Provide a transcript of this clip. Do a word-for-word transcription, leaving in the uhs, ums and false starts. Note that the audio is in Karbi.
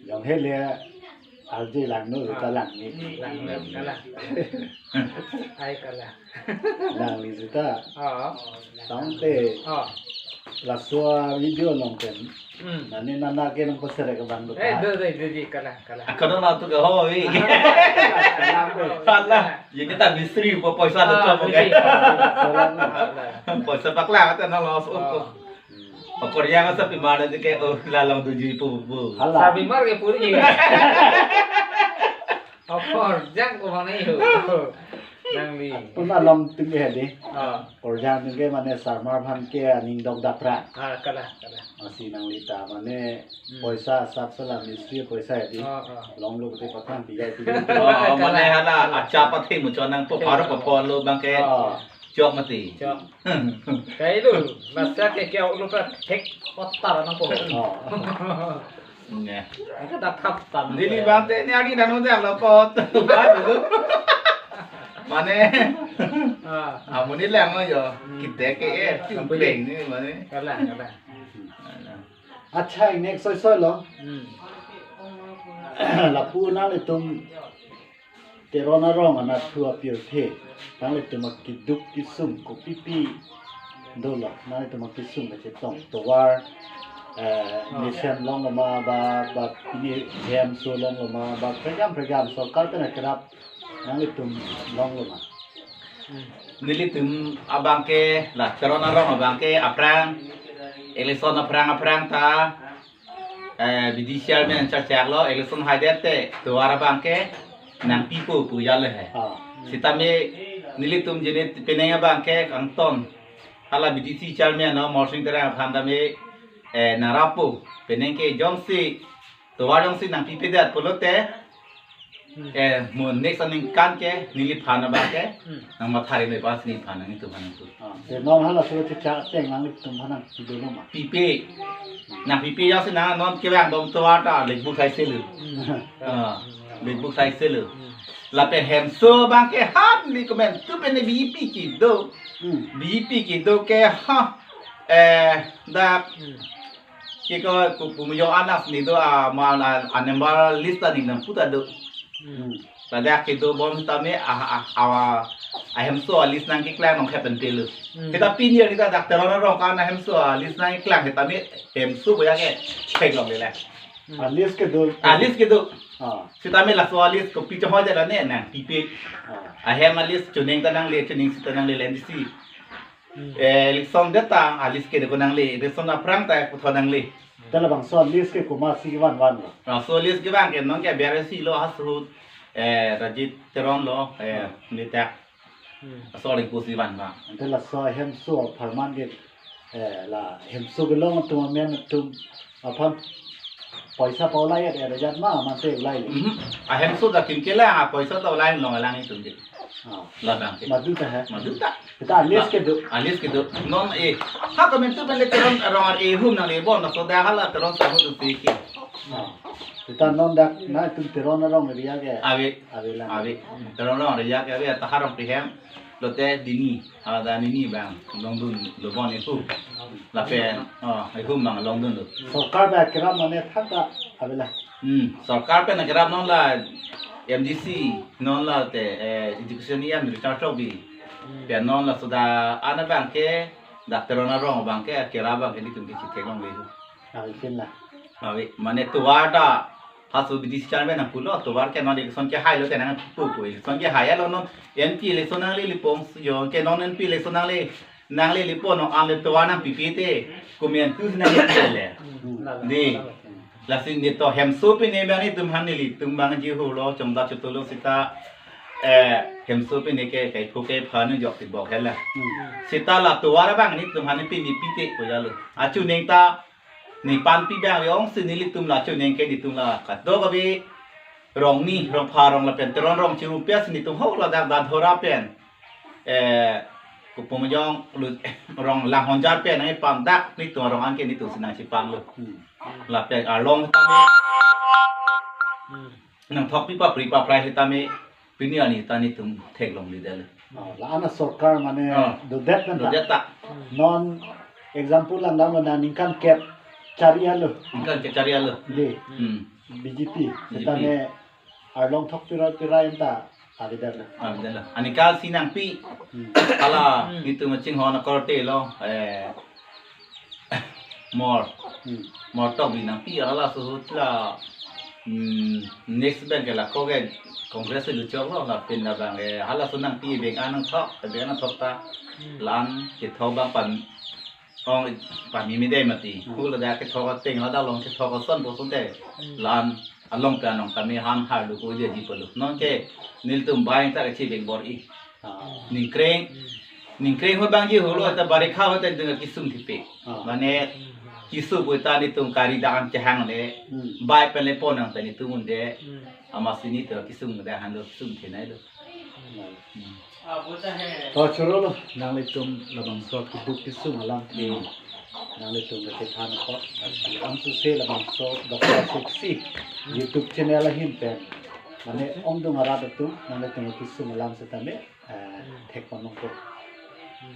Jong hele arje langno, ta lang ni. Lang, lang, kalang. Ai, kalang. Lang ni sita. Oh. Tangte. Oh. Laso video along pen. Hmm. Nani nana ke nang pasere ke bang. Eh, do, do, do, do, kalang, kalang. Ako na tu ke ho, wi. Kalang, do. Kalang. Jadi ta mistri po poisa. Ah, lo ke. Mistri. Poisa paklang ta na los. Oh. Okor yang asa pimana je ke, oh, lalong tujuh ipu bu. Hala. Sabi mar ke puri. Okor jang ko mana yo. Nangli. Pun along tinggi hadi. Ah. Okor jang tinggi mana sarmar aphan ke aning dok dapra. Ah, kalang, kalang. Masi nangli ta mane Hmm. Poisa sap sala mistri poisa hadi. Ah, ah. Long lo kete pathan tiga tiga. Oh, mane hala acha pathe muchon nangpo, pharo papo lo bang ke. Ah. Chok mati. Chok. Kai lu, nasa ke kya ulo ka thek otar nangpo. Oh. Ne. Angka dathap tan. Dili bang te ni agi nanu de lo pot. Ba dulu. Mane. Ah. Amuni lang yo. Hmm. Kita ke eh, pleng ni mane. Kalang, kalang. Acha, next soi soi lo. Hmm. Lapu nanglitum Teron arong anatthu apirthe, nanglitum akiduk kisung kopipi dolo, nanglitum akisung kachetong tovar, eh, Oh. Nation along lo ma ba, ba pini hem so along lo ma ba pregam pregam sorkar pen akerap nanglitum along lo ma. Hmm. Nelitum abang ke la Teron arong abang ke aphrang election aphrang aphrang ta, eh, B D C chairman chachak lo election haidet te tovar abang ke nangpipo pu ya le he. Ah. Sitame nelitum jene penang abang ke kangton hala B D C chairman no Morsing Terang aphan tame, eh, nangpipo penang ke jongsi tovar jongsi nangpipedet pulote, Hmm. Eh, mo next aningkan ke neliphan abang ke, Hmm. nangmathari noi pas neliphan nangtum aphan nangtu. Ah, te non hala surat cecak teng nanglitum aphan nangpipe lo ma? Pipe. Nangpipe jongsi nang non kevang dom tovar ta lekbu sai selu. Hmm. Ah, lekbu sai selu. Hmm. Lapen hemso abang ke hap ni komen tu pen B J P kedo. Hmm. B J P kedo ke ha, eh, dak Hmm. Ke ko pu-, pumujok anas ni do a ma a, a number list ta ni nangpu ta do. Hmm. Ladak kedo bom tame a, a, a, a hemso a list nangkeklang nong hepen pelu. Hmm. Kita pini kita dak Teron arong kan a hemso a list nangkeklang kita me hemso boya ke check long le la. Hmm. A list kedo. A list kedo. Ah. Kita me laso a list kopi chohoi de la ne nangpipe. Ah. A hem a list chuning ta nangle, chuning si ta nangle le N D C. Hmm. Eh, election det ta, a list kedo ko nangle, election aphrang ta puthot nangle. Te labangso a list ke komatsi kevan van lo? Laso a list ke bang ke non ke B R C lo hasu, eh, Rajit Teron lo, eh, Hmm. Nitak. Hmm. Laso a list pusi van bang. Te laso hemso apharman ke, eh, la hemso kelong atum amen atum aphan poisa paulai ya, ya, ya, ma, mante ulai le. Mhm. A hemso ta kim kelang, a poisa ta ulai long lang itum ke. Ah. Labang ke. Madu ta he. Madu ta. Kita a list kedo. A list kedo. Non eh. Ha komen tu pen le Teron arong ar-e hum nangle bon, laso da hala Teron sahu tu si ke. Ah. Kita non dak nangtum Teron arong area ke. Ave. Ave lang. Ave. Teron arong area ke ave ta harong pihem. Lote dini. Ada nini bang, longdun lo bon ihu. Lapen, oh, ihu bang longdun lo. Sorkar ba kerap mane thak ta avela. Hmm, sorkar pen kerap non la M D C, non la te, eh, education ya mi char chok bi. Hmm. Pen non la soda ana bang ke, dak Teron arong bang ke, kerap bang ke nelitum ke chitek long le ihu. Avi pen la. Avi, mane tovar ta, hasu B D C chairman nangpulo, tovar ke non election kehai lo ke nangpu pu, election kehai lo non M P election nangle lipong yo, ke non M P election nangle, nangle lipong non anle tovar nangpipe te, komen tu nangle le. Hmm. Di, lasi ne to hemso pine bang itum aphan nelitum bang ji ho lo, chongda chotolo sita, eh, hemso pine ke, kai phu ke phanu jok ti bok hela. Hmm. Sita la tovar bang nelitum aphan pine pite ko ya lo. Achu neng ta, ne panpi bang yong si nelitum la chuning ke nelitum la kadokave rong ni, rong pha, rong lapen Teron arong chiru pia si nelitum ho ladak Dadhora pen. Eh, Kupumjong lu rong Langhonjar pen nangpam dak nelitum arong an ke nelitum si nangchipam lo. Hmm. Lapen arlong tame. Hmm. Nangthok pi papri paprai tame. Pini ani ta nelitum theklong le dele. Oh, la ana sorkar mane Oh. dodet nang ta. Dodet ta. Non example lang dam nang ningkan kep. Chari alo. Aningkan kechari alo. Dei. Hmm. B J P. B J P. Setame arlong thok pira pira anta avedetlo. Avedetlo. Aningkan si nangpi. Hmm. Hala, hmm, nelitum machinghon akorte lo. Eh, Mor. Hmm. Mor Tokbi nangpi hala suhut la, hmm, next bank ke la ko ke Congress si luchok lo, lapen labang ke hala su nangpi, beng anang thok, beng anang thok ta. Hmm. La-an kethok bang pan ong pameme dei mati. Hmm. Hu ladak kethok ateng ladak along kethok ason po sonte. Hmm. La-an along pen anong kami ham har lu ko dia ji polo. Non ke nelitum bai ta kachi beng bor-i. Ah. Ningkreng, hmm, ningkreng ho bang ji holo, ta barikha ho ta nelitum kesung thipik. Ah. Mane, hmm, keso pu ta nelitum kari dam chehang le. Hmm. Bai pen le pon nang ta nelitum un-e. Hmm. Amatsi nelitum kesung da han lo, kesung thenei lo. Hmm. Hmm. To choro lo, nanglitum labangso keduk kesung alamthe. Hmm. Nanglitum kachethan apot, angsose labangso Doctor Sexy YouTube channel ahin pen, mane ongdung arat atum nanglitum kesung alam setame, eh, thek pon nangpo. Hmm.